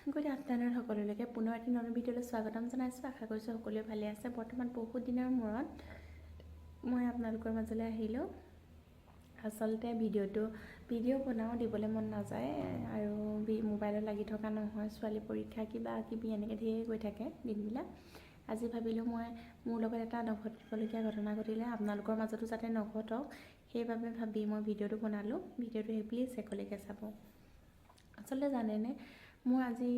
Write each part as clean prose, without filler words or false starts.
Good afternoon সকলোলৈকে। পুনৰ এটি নতুন ভিডিঅ'লৈ স্বাগতম জনাইছোঁ। আশা কৰিছোঁ সকলোৱে ভালে আছে। বৰ্তমান বহুত দিনৰ মূৰত মই আপোনালোকৰ মাজলৈ আহিলোঁ। আচলতে ভিডিঅ' বনাওঁ, দিবলৈ মন নাযায় আৰু মোবাইলত লাগি থকা নহয়। ছোৱালী পৰীক্ষা, কিবা কিবি এনেকৈ ধেৰ গৈ থাকে দিনবিলাক। আজি ভাবিলোঁ মই মোৰ লগত এটা নঘটিবলগীয়া ঘটনা ঘটিলে, আপোনালোকৰ মাজতো যাতে নঘটক, সেইবাবে ভাবি মই ভিডিঅ'টো বনালোঁ। ভিডিঅ'টো প্লিজ শেষলৈকে চাব। আচলতে জানেনে, মোৰ আজি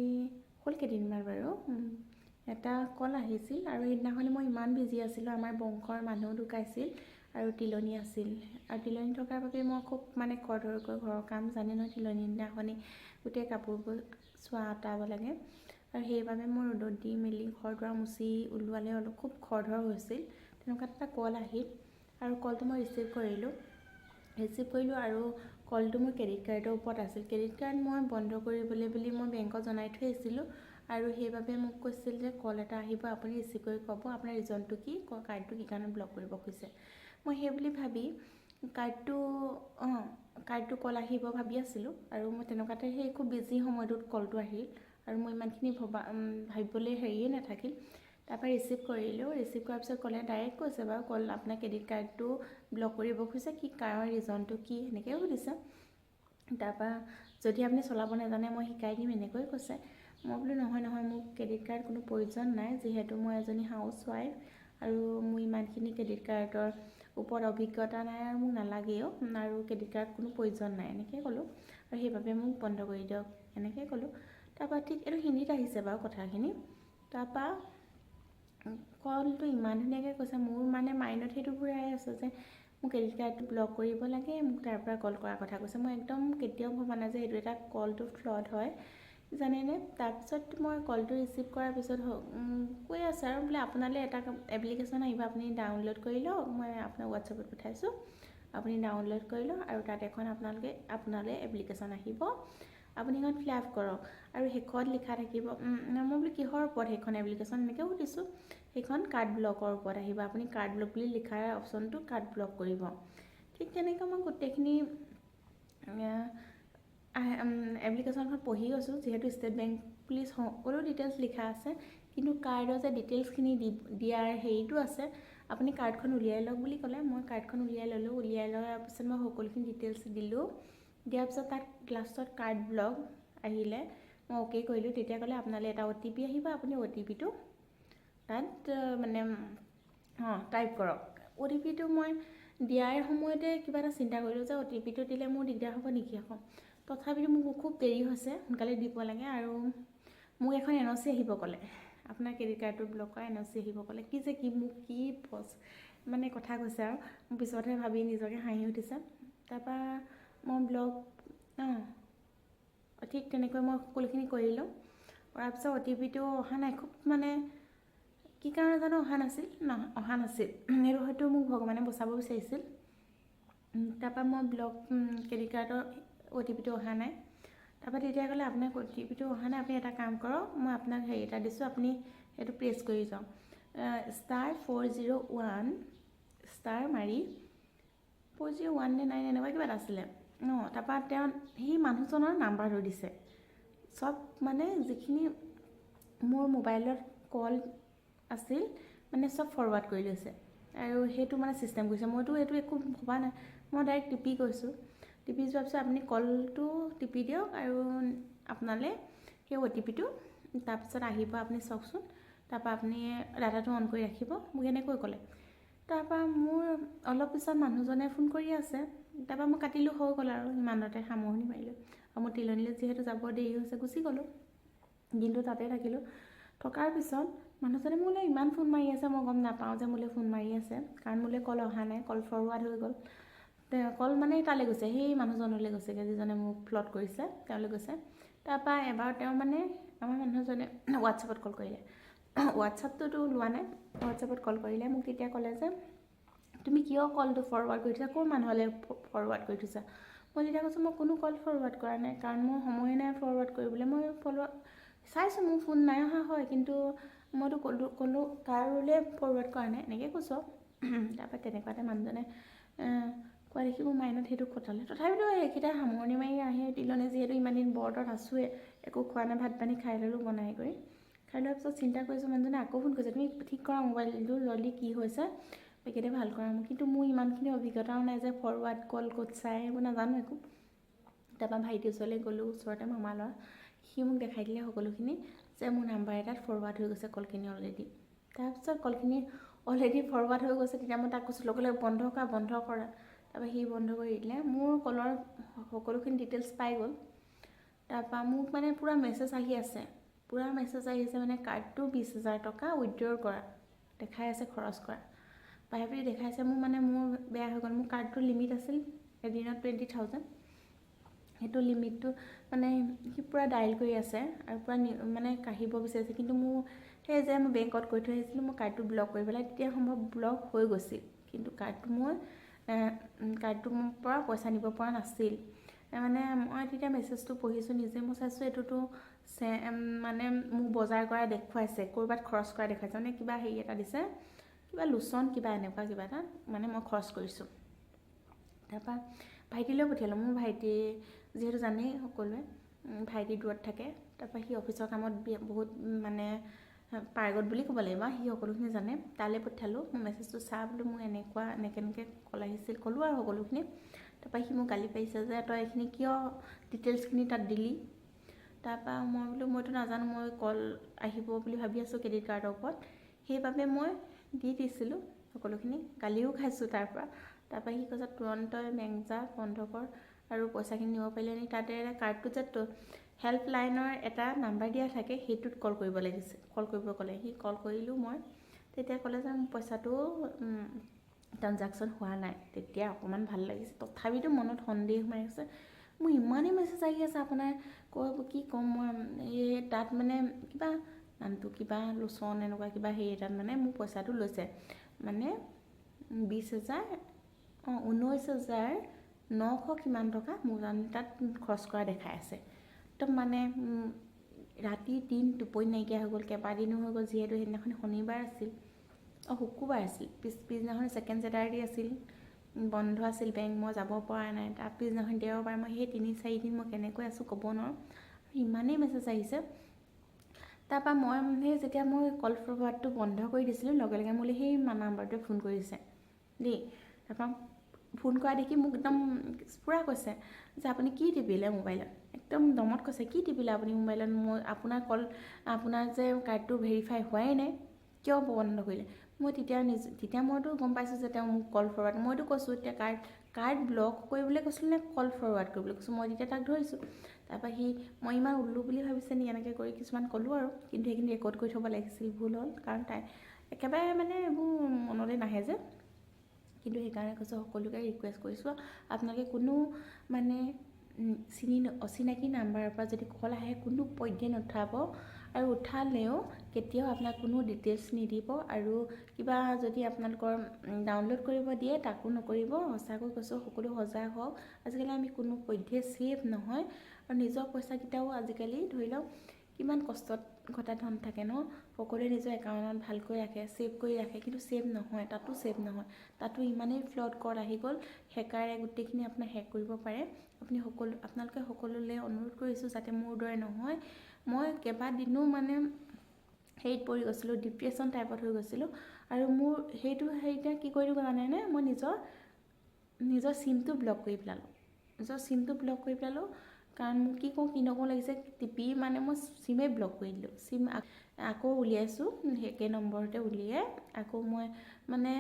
হ'ল কেইদিনমান বাৰু, এটা কল আহিছিল আৰু সেইদিনাখনি মই ইমান বিজি আছিলোঁ। আমাৰ বংশৰ মানুহ ঢুকাইছিল আৰু তিলনি আছিল আৰু তিলনি থকাৰ বাবে মই খুব মানে খৰধৰকৈ ঘৰৰ কাম, জানে নহয়, তিলনি দিনাখনি গোটেই কাপোৰবোৰ চোৱা আঁতৰাব লাগে আৰু সেইবাবে মই ৰ'দত দি মেলি ঘৰ দুৱাৰ মুচি ওলোৱালে অলপ খুব খৰধৰ হৈছিল। তেনেকুৱাত এটা কল আহিল আৰু কলটো মই ৰিচিভ কৰিলোঁ। ৰিচিভ কৰিলোঁ আৰু কলটো মোৰ ক্ৰেডিট কাৰ্ডৰ ওপৰত আছিল। ক্ৰেডিট কাৰ্ড মই বন্ধ কৰিবলৈ বুলি মই বেংকত জনাই থৈ আহিছিলোঁ আৰু সেইবাবে মোক কৈছিল যে কল এটা আহিব, আপুনি ৰিচিভ কৰি ক'ব আপোনাৰ ৰিজনটো কি, কাৰ্ডটো কি কাৰণে ব্লক কৰিব খুজিছে। মই সেই বুলি ভাবি কাৰ্ডটো কল আহিব ভাবি আছিলোঁ আৰু মই তেনেকুৱাতে সেই খুব বিজি সময়টোত কলটো আহিল আৰু মই ইমানখিনি ভাবিবলৈ হেৰিয়ে নাথাকিল। তাৰপৰা ৰিচিভ কৰিলোঁ। ৰিচিভ কৰাৰ পিছত ক'লে, ডাইৰেক্ট কৈছে বাৰু কল, আপোনাৰ ক্ৰেডিট কাৰ্ডটো ব্লক কৰিব খুজিছে, কি কাৰণ, ৰিজনটো কি, সেনেকৈও সুধিছে। তাৰপৰা যদি আপুনি চলাব নাজানে, মই শিকাই দিম, এনেকৈ কৈছে। মই বোলো, নহয় নহয়, মোক ক্ৰেডিট কাৰ্ড কোনো প্ৰয়োজন নাই, যিহেতু মই এজনী হাউচ ৱাইফ আৰু মোৰ ইমানখিনি ক্ৰেডিট কাৰ্ডৰ ওপৰত অভিজ্ঞতা নাই আৰু মোক নালাগেও আৰু ক্ৰেডিট কাৰ্ড কোনো প্ৰয়োজন নাই, এনেকৈ ক'লোঁ আৰু সেইবাবে মোক বন্ধ কৰি দিয়ক, এনেকৈ ক'লোঁ। তাৰপৰা ঠিক এইটো হিন্দীত আহিছে বাৰু কথাখিনি। তাৰপৰা কলটো ইমান ধুনীয়াকৈ কৈছে, মোৰ মানে মাইণ্ডত সেইটো ঘূৰাই আছে যে মোৰ ক্ৰেডিট কাৰ্ডটো ব্লক কৰিব লাগে, মোক তাৰ পৰা কল কৰাৰ কথা কৈছে। মই একদম কেতিয়াও ভবা নাই যে সেইটো এটা কলটো ফ্ৰড হয়, জানেনে? তাৰপিছত মই কলটো ৰিচিভ কৰাৰ পিছত কৈ আছে আৰু বোলে আপোনালৈ এটা এপ্লিকেশ্যন আহিব, আপুনি ডাউনলোড কৰি লওক, মই আপোনাক হোৱাটছএপত পঠাইছোঁ, আপুনি ডাউনলোড কৰি লওক আৰু তাত এখন আপোনালৈ এপ্লিকেশ্যন আহিব, আপুনি সেইখন ফিল আপ কৰক আৰু শেষত লিখা থাকিব। মই বোলো, কিহৰ ওপৰত সেইখন এপ্লিকেশ্যন, এনেকৈ সুধিছোঁ। সেইখন কাৰ্ড ব্লকৰ ওপৰত আহিব, আপুনি কাৰ্ড ব্লক বুলি লিখাৰ অপশ্যনটো কাৰ্ড ব্লক কৰিব। ঠিক তেনেকৈ মই গোটেইখিনি এপ্লিকেশ্যনখন পঢ়ি গৈছোঁ, যিহেতু ষ্টেট বেংক বুলি সকলো ডিটেইলছ লিখা আছে, কিন্তু কাৰ্ডৰ যে ডিটেইলছখিনি দিয়াৰ হেৰিটো আছে। আপুনি কাৰ্ডখন উলিয়াই লওক বুলি ক'লে। মই কাৰ্ডখন উলিয়াই ল'লোঁ। উলিয়াই লোৱাৰ পিছত মই সকলোখিনি ডিটেইলছ দিলোঁ। দিয়াৰ পিছত তাত লাষ্টত কাৰ্ড ব্লক আহিলে, মই অ'কে কৰিলোঁ। তেতিয়া ক'লে, আপোনালৈ এটা অ'টিপি আহিব, আপুনি অ'টিপিটো তাত মানে টাইপ কৰক। অ'টিপিটো মই দিয়াৰ সময়তে কিবা এটা চিন্তা কৰিলোঁ যে অ'টিপিটো দিলে মোৰ দিগদাৰ হ'ব নেকি আকৌ। তথাপিতো মোক খুব দেৰি হৈছে, সোনকালে দিব লাগে আৰু মোক এখন এনঅ'চি আহিব ক'লে, আপোনাৰ ক্ৰেডিট কাৰ্ডটো ব্লক কৰা এনঅ'চি আহিব ক'লে। কি যে কি মোক কি মানে কথা কৈছে আৰু মোৰ পিছতহে ভাবি নিজকে হাঁহি উঠিছে। তাৰপৰা মই ব্লক ঠিক তেনেকৈ মই সকলোখিনি কৰিলোঁ। কৰাৰ পিছত অ'টিপিটো অহা নাই। খুব মানে কি কাৰণে জানো অহা নাছিল, অহা নাছিল। এইটো হয়তো মোক ভগৱানে বচাব বিচাৰিছিল। তাৰপৰা মই ব্লক ক্ৰেডিট কাৰ্ডৰ অ'টিপিটো অহা নাই। তাৰপৰা তেতিয়া ক'লে, আপোনাক অ'টিপিটো অহা নাই, আপুনি এটা কাম কৰক, মই আপোনাক হেৰি এটা দিছোঁ, আপুনি সেইটো প্ৰেছ কৰি যাওক, *401* মাৰি, 401 নে 9 এনেকুৱা কিবা এটা আছিলে। তাৰপৰা তেওঁ সেই মানুহজনৰ নাম্বাৰটো দিছে। চব মানে যিখিনি মোৰ মোবাইলত কল আছিল, মানে চব ফৰৱাৰ্ড কৰি লৈছে আৰু সেইটো মানে ছিষ্টেম কৰিছে। মইতো এইটো একো ভবা নাই, মই ডাইৰেক্ট টিপি গৈছোঁ। টিপি যোৱাৰ পিছত আপুনি কলটো টিপি দিয়ক আৰু আপোনালৈ সেই অ'টিপিটো তাৰপিছত আহিব, আপুনি চাওকচোন, তাৰপৰা আপুনি ডাটাটো অন কৰি ৰাখিব, মোক এনেকৈ ক'লে। তাৰপৰা মোৰ অলপ পিছত মানুহজনে ফোন কৰি আছে। তাৰপৰা মই কাটিলোঁ, হৈ গ'ল আৰু সিমানতে সামৰণি মাৰিলোঁ। আৰু মোৰ তিলনিলৈ যিহেতু যাব দেৰি হৈছে, গুচি গ'লোঁ। দিনটো তাতে থাকিলোঁ। থকাৰ পিছত মানুহজনে মোলৈ ইমান ফোন মাৰি আছে, মই গম নাপাওঁ যে মোলৈ ফোন মাৰি আছে, কাৰণ মোলৈ কল অহা নাই, কল ফৰৱাৰ্ড হৈ গ'ল। কল মানে তালৈ গৈছে, সেই মানুহজনলৈ গৈছেগৈ, যিজনে মোক ফ্ৰড কৰিছে তেওঁলৈ গৈছে। তাৰপৰা এবাৰ তেওঁ মানে আমাৰ মানুহজনে হোৱাটছএপত কল কৰিলে। হোৱাটছআপটোতো লোৱা নাই, হোৱাটছএপত কল কৰিলে মোক। তেতিয়া ক'লে যে তুমি কিয় কলটো ফৰৱাৰ্ড কৰি থৈছা, ক'ৰ মানুহলৈ ফৰৱাৰ্ড কৰি থৈছা? মই তেতিয়া কৈছোঁ, মই কোনো কল ফৰৱাৰ্ড কৰা নাই, কাৰণ মোৰ সময় নাই ফৰৱাৰ্ড কৰিবলৈ। মই ফৰৱাৰ্ড চাইছোঁ, মোৰ ফোন নাই অহা হয়, কিন্তু মইতো ক'লোঁ ক'লোঁ কাৰোলৈ ফৰৱাৰ্ড কৰা নাই, এনেকৈ কৈছোঁ। তাৰপৰা তেনেকুৱাতে মানুহজনে কোৱা দেখি মোৰ মাইণ্ডত সেইটো খটালে। তথাপিতো সেইকেইটা সামৰণি মাৰি আহি দিলনে, যিহেতু ইমান দিন বৰতত আছোঁৱে, একো খোৱা নাই, ভাত পানী খাই ল'লোঁ বনাই কৰি। খাই লোৱাৰ পিছত চিন্তা কৰিছোঁ, মানুহজনে আকৌ ফোন কৰিছে, তুমি ঠিক কৰা মোবাইলটো জল্দি, কি হৈছে পেকেটে ভাল কৰা মোক। কিন্তু মোৰ ইমানখিনি অভিজ্ঞতাও নাই যে ফৰৱাৰ্ড কল ক'ত চাই, সেইবোৰ নাজানো একো। তাৰপৰা ভাইটিৰ ওচৰলৈ গ'লোঁ, ওচৰতে মামা ল'ৰা, সি মোক দেখাই দিলে সকলোখিনি যে মোৰ নাম্বাৰ এটাত ফৰৱাৰ্ড হৈ গৈছে কলখিনি অলৰেডি। তাৰপিছত কলখিনি অলৰেডি ফৰৱাৰ্ড হৈ গৈছে, তেতিয়া মই তাক কৈছোঁ লগে লগে বন্ধ কৰা, বন্ধ কৰা। তাৰপৰা সি বন্ধ কৰি দিলে, মোৰ কলৰ সকলোখিনি ডিটেইলছ পাই গ'ল। তাৰপৰা মোক মানে পূৰা মেছেজ আহি আছে, পূৰা মেছেজ আহি আছে, মানে কাৰ্ডটো 20,000 টকা উইড্ৰ কৰা দেখাই আছে, খৰচ কৰা বাহিৰ বুলি দেখাইছে। মোৰ মানে মোৰ বেয়া হৈ গ'ল। মোৰ কাৰ্ডটোৰ লিমিট আছিল এদিনত 20,000, সেইটো লিমিটটো মানে সি পূৰা ডাইল কৰি আছে আৰু পূৰা মানে কাঢ়িব বিচাৰিছে। কিন্তু মোৰ সেই যে মই বেংকত কৈ থৈ আহিছিলোঁ মোৰ কাৰ্ডটো ব্লক কৰি পেলাই, তেতিয়া সম্ভৱ ব্লক হৈ গৈছিল, কিন্তু কাৰ্ডটো মই কাৰ্ডটো মোৰ পৰা পইচা নিব পৰা নাছিল। মানে মই তেতিয়া মেছেজটো পঢ়িছোঁ নিজে, মই চাইছোঁ এইটোতো মানে মোক বজাৰ কৰা দেখুৱাইছে, ক'ৰবাত খৰচ কৰা দেখুৱাইছে, মানে কিবা হেৰি এটা দিছে, কিবা লোচন কিবা এনেকুৱা কিবা এটা, মানে মই খৰচ কৰিছোঁ। তাৰপৰা ভাইটিলৈ পঠিয়ালোঁ। মোৰ ভাইটি যিহেতু জানেই সকলোৱে, ভাইটি দূৰত থাকে। তাৰপৰা সি অফিচৰ কামত বহুত মানে পাৰ্গত বুলি ক'ব লাগিব, সি সকলোখিনি জানে। তালৈ পঠিয়ালোঁ মই মেছেজটো, চা বোলো, মোৰ এনেকুৱা এনেকৈ এনেকৈ কল আহিছিল, ক'লোঁ আৰু সকলোখিনি। তাৰপৰা সি মোক গালি পাৰিছে যে তই এইখিনি কিয় ডিটেইলছখিনি তাত দিলি। তাৰপৰা মই বোলো মইতো নাজানো, মই কল আহিব বুলি ভাবি আছোঁ ক্ৰেডিট কাৰ্ডৰ ওপৰত, সেইবাবে মই দি দিছিলোঁ সকলোখিনি, গালিও খাইছোঁ তাৰ পৰা। তাৰপৰা সি কৈছে তুৰন্তই বেংক যা, বন্ধ কৰ আৰু পইচাখিনি নিব পাৰিলে নি তাতে কাৰ্ডটোত যে হেল্পলাইনৰ এটা নাম্বাৰ দিয়া থাকে, সেইটোত কল কৰিব লাগিছে, কল কৰিব ক'লে সি। কল কৰিলোঁ মই, তেতিয়া ক'লে যে মোৰ পইচাটো ট্ৰানজেকশ্যন হোৱা নাই। তেতিয়া অকণমান ভাল লাগিছে, তথাপিতো মনত সন্দেহ সোমাই গৈছে। মোৰ ইমানেই মেছেজ আহি আছে আপোনাৰ কি ক'ম মই, এই তাত মানে কিবা নামটো কিবা লোচন এনেকুৱা কিবা হেৰি এটাত মানে মোৰ পইচাটো লৈছে, মানে 20,000, অঁ, 19,900 কিমান টকা মোৰ তাত খৰচ কৰা দেখাই আছে। একদম মানে ৰাতি দিন টোপনি নাইকিয়া হৈ গ'ল, কেইবাদিনো হৈ গ'ল। যিহেতু সেইদিনাখন শনিবাৰ আছিল, অঁ, শুক্ৰবাৰ আছিল, পিছদিনাখন ছেকেণ্ড ছেটাৰডে আছিল, বন্ধ আছিল বেংক, মই যাব পৰা নাই। তাৰ পিছদিনাখন দেওবাৰ, মই সেই 3-4 দিন মই কেনেকৈ আছোঁ ক'ব নোৱাৰোঁ, ইমানেই মেছেজ আহিছে। তাৰপৰা মই সেই যেতিয়া মই কল ফৰৱাৰ্ডটো বন্ধ কৰি দিছিলোঁ, লগে লগে মোলৈ সেই নাম্বাৰটোৱে ফোন কৰিছে দেই। তাৰপৰা ফোন কৰা দেখি মোক একদম পূৰা কৈছে যে আপুনি কি টিপিলে মোবাইলত, একদম দমত কৈছে, কি টিপিলে আপুনি মোবাইলত, মই আপোনাৰ কল আপোনাৰ যে কাৰ্ডটো ভেৰিফাই হোৱাই নাই, কিয় বন্ধ কৰিলে? মই তেতিয়া তেতিয়া মইতো গম পাইছোঁ যে তেওঁ মোক কল ফৰৱাৰ্ড, মইতো কৈছোঁ এতিয়া কাৰ্ড ব্লক কৰিবলৈ কৈছিলোঁ নে কল ফৰৱাৰ্ড কৰিবলৈ কৈছোঁ, মই তেতিয়া তাক ধৰিছোঁ। তাৰপৰা সি মই ইমান উল্লু বুলি ভাবিছে নেকি, এনেকৈ কৰি কিছুমান ক'লোঁ আৰু, কিন্তু সেইখিনি ৰেকৰ্ড কৰি থ'ব লাগিছিল, ভুল হ'ল, কাৰণ তাই একেবাৰে মানে এইবোৰ মনলৈ নাহে যে। কিন্তু সেইকাৰণে কৈছোঁ, সকলোকে ৰিকুৱেষ্ট কৰিছোঁ, আপোনালোকে কোনো মানে চিনি অচিনাকি নাম্বাৰৰ পৰা যদি কল আহে কোনো পধ্যে নুঠাব, আৰু উঠালেও কেতিয়াও আপোনাক কোনো ডিটেইলছ নিদিব, আৰু কিবা যদি আপোনালোকৰ ডাউনলোড কৰিব দিয়ে তাকো নকৰিব। সঁচাকৈ কৈছোঁ, সকলো সজাগ হওক। আজিকালি আমি কোনো পধ্যে ছেফ নহয়, আৰু নিজৰ পইচাকেইটাও আজিকালি ধৰি লওক কিমান কষ্টত ঘটা ধন থাকে ন, সকলোৱে নিজৰ একাউণ্টত ভালকৈ ৰাখে, ছেভ কৰি ৰাখে, কিন্তু ছেভ নহয়, তাতো ছেভ নহয়, তাতো ইমানেই ফ্ৰড কল আহি গ'ল, হেকাৰে গোটেইখিনি আপোনাক হেক কৰিব পাৰে। আপুনি সকলো আপোনালোকে সকলোলৈ অনুৰোধ কৰিছোঁ যাতে মোৰ দৰে নহয়। মই কেইবাদিনো মানে হেৰিত পৰি গৈছিলোঁ, ডিপ্ৰেশ্যন টাইপত হৈ গৈছিলোঁ, আৰু মোৰ সেইটো হেৰিতে কি কৰিলোঁ জানেনে? মই নিজৰ নিজৰ চিমটো ব্লক কৰি পেলালোঁ, নিজৰ চিমটো ব্লক কৰি পেলালোঁ, কাৰণ মোক কি কওঁ কি নকওঁ লাগিছে, টিপি মানে মই চিমেই ব্লক কৰি দিলোঁ। চিম আকৌ উলিয়াইছোঁ, একে নম্বৰতে উলিয়াই আকৌ মই মানে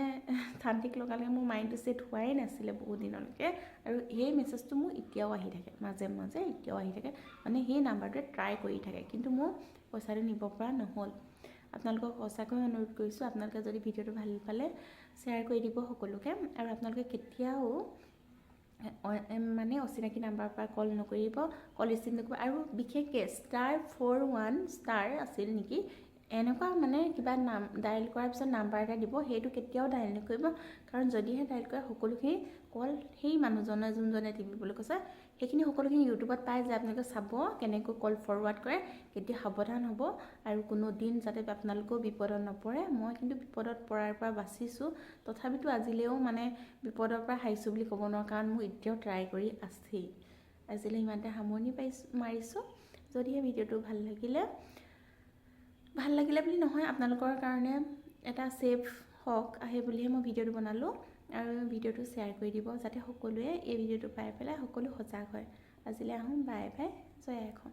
তান্ত্ৰিক লগালে। মোৰ মাইণ্ডটো ছেট হোৱাই নাছিলে বহুত দিনলৈকে, আৰু সেই মেছেজটো মোৰ এতিয়াও আহি থাকে, মাজে মাজে এতিয়াও আহি থাকে, মানে সেই নাম্বাৰটোৱে ট্ৰাই কৰি থাকে, কিন্তু মোৰ পইচাটো নিব পৰা নহ'ল। আপোনালোকক সঁচাকৈ অনুৰোধ কৰিছোঁ, আপোনালোকে যদি ভিডিঅ'টো ভাল পালে শ্বেয়াৰ কৰি দিব সকলোকে, আৰু আপোনালোকে কেতিয়াও মানে অচিনাকি নাম্বাৰৰ পৰা কল নকৰিব, কল ৰিচিভ নকৰিব, আৰু বিশেষকৈ *41* আছিল নেকি এনেকুৱা মানে কিবা নাম ডায়েল কৰাৰ পিছত নাম্বাৰ এটা দিব, সেইটো কেতিয়াও ডায়েল নকৰিব, কাৰণ যদিহে ডায়েল কৰে সকলোখিনি কল সেই মানুহজনে যোনজনে টিপিবলৈ কৈছে সেইখিনি সকলোখিনি ইউটিউবত পাই যায়, আপোনালোকে চাব কেনেকৈ কল ফৰৱাৰ্ড কৰে। তেতিয়া সাৱধান হ'ব আৰু কোনো দিন যাতে আপোনালোকেও বিপদত নপৰে। মই কিন্তু বিপদত পৰাৰ পৰা বাচিছোঁ, তথাপিতো আজিলৈও মানে বিপদৰ পৰা সাৰিছোঁ বুলি ক'ব নোৱাৰোঁ, কাৰণ মোক এতিয়াও ট্ৰাই কৰি আছেই। আজিলৈ ইমানতে সামৰণি পাইছোঁ মাৰিছোঁ। যদিহে ভিডিঅ'টো ভাল লাগিলে, ভাল লাগিলে বুলি নহয়, আপোনালোকৰ কাৰণে এটা ছেফ হওক আহে বুলিহে মই ভিডিঅ'টো বনালোঁ। আৰু ভিডিঅ'টো শ্বেয়াৰ কৰি দিব, যাতে সকলোৱে এই ভিডিঅ'টো পাই পেলাই সকলো সজাগ হয়। আজিলৈ আহোঁ, বাই বাই, জয় আই অসম।